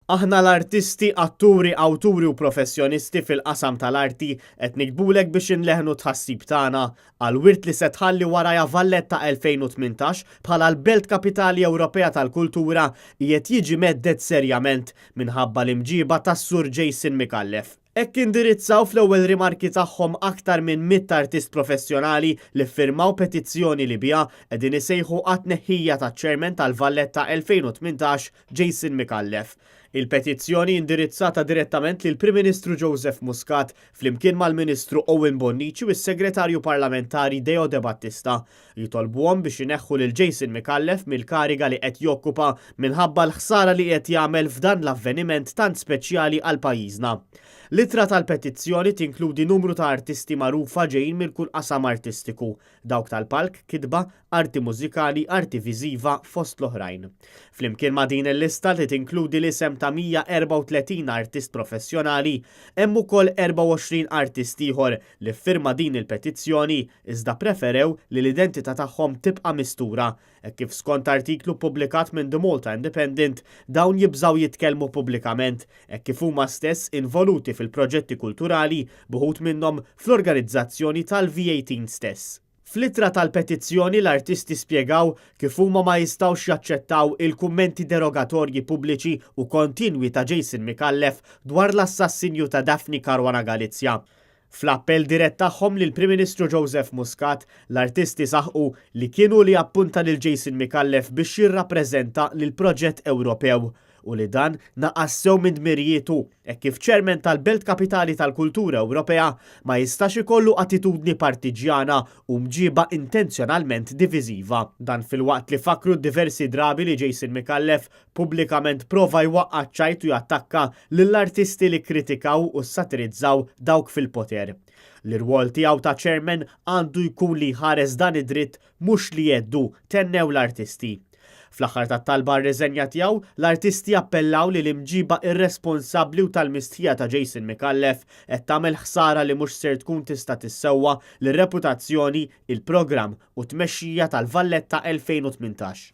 Aħna l-artisti, atturi, awturi u professjonisti fil-qasam tal-arti qed niktbulek biex inleħnu t-tħassib tagħna għall-wirt li se tħalli warajha Valletta 2018 bħala l-Belt Kapitali Ewropea tal-Kultura qiegħed jiġi mhedded serjament minħabba l-imġiba tas-Sur Jason Micallef. Hekk indirizzaw fl-ewwel rimarki tagħhom aktar minn 100 artist professjonali li ffirmaw petizzjoni li biha qegħdin isejħu għat-tneħħija taċ-Chairman tal-Valletta 2018 Jason Micallef. Il-petizzjoni indirizzata direttament lill-Prim Ministru Joseph Muscat flimkien mal-Ministru Owen Bonnici u s-Segretarju Parlamentari Deo Debattista jitolbuhom biex ineħħu lil Jason Micallef mill-kariga li qed jokkupa minħabba l-ħsara li qiegħed jagħmel f'dan l-avveniment tant speċjali għal pajjiżna. L-ittra tal-petizzjoni tinkludi numru ta' artisti magħrufa ġejjin minn kull qasam artistiku, dawk tal-palk, kitba, arti mużikali, arti viżiva, fost l-oħrajn. Flimkien ma' din il-lista li tinkludi l-isem ta' 134 artist professjonali, hemm ukoll 24 artist ieħor li ffirma din il-petizzjoni iżda ppreferew li l-identità tagħhom tibqa' mistura, hekk kif skont artiklu ppubblikat minn The Malta Independent dawn jibżgħu jitkellmu pubblikament hekk kif huma stess involuti fil-proġetti kulturali b'uħud minnhom fl-organizzazzjoni tal-V18 stess. Fl-ittra tal-petizzjoni l-artisti spjegaw kif huma ma jistgħux jaċċettaw il-kummenti derogatorji pubbliċi u kontinwi ta' Jason Micallef dwar l-assassinju ta' Daphne Caruana Galizia. Fl-appell dirett tagħhom lill-Prim Ministru Joseph Muscat, l-artisti saħqu li kien hu li appunta lil Jason Micallef biex jirrappreżenta lill-proġett Ewropew u li dan naqas sew minn dmirijietu hekk kif Chairman tal-Belt Kapitali tal-Kultura Ewropea ma jistax ikollu attitudni partiġjana u mġiba intenzjonalment diviżiva. Dan filwaqt li fakkru diversi drabi li Jason Micallef pubblikament prova jwaqqa' ċ-ċajt u jattakka lill-artisti li kkritikaw u satirizzaw dawk fil-poter. L-irwol tiegħu ta' chairman għandu jkun li jħares dan id-dritt mhux li jheddu, tennew l-artisti. Fl-aħħar tat-talba għar-riżenja tiegħu, l-artisti appellaw li l-imġiba irresponsabbli u tal-mistħija ta' Jason Micallef qed tagħmel ħsara li mhux ser tkun tista' tissewwa lir-reputazzjoni, il-programm u t-tmexxija tal-Valletta 2018.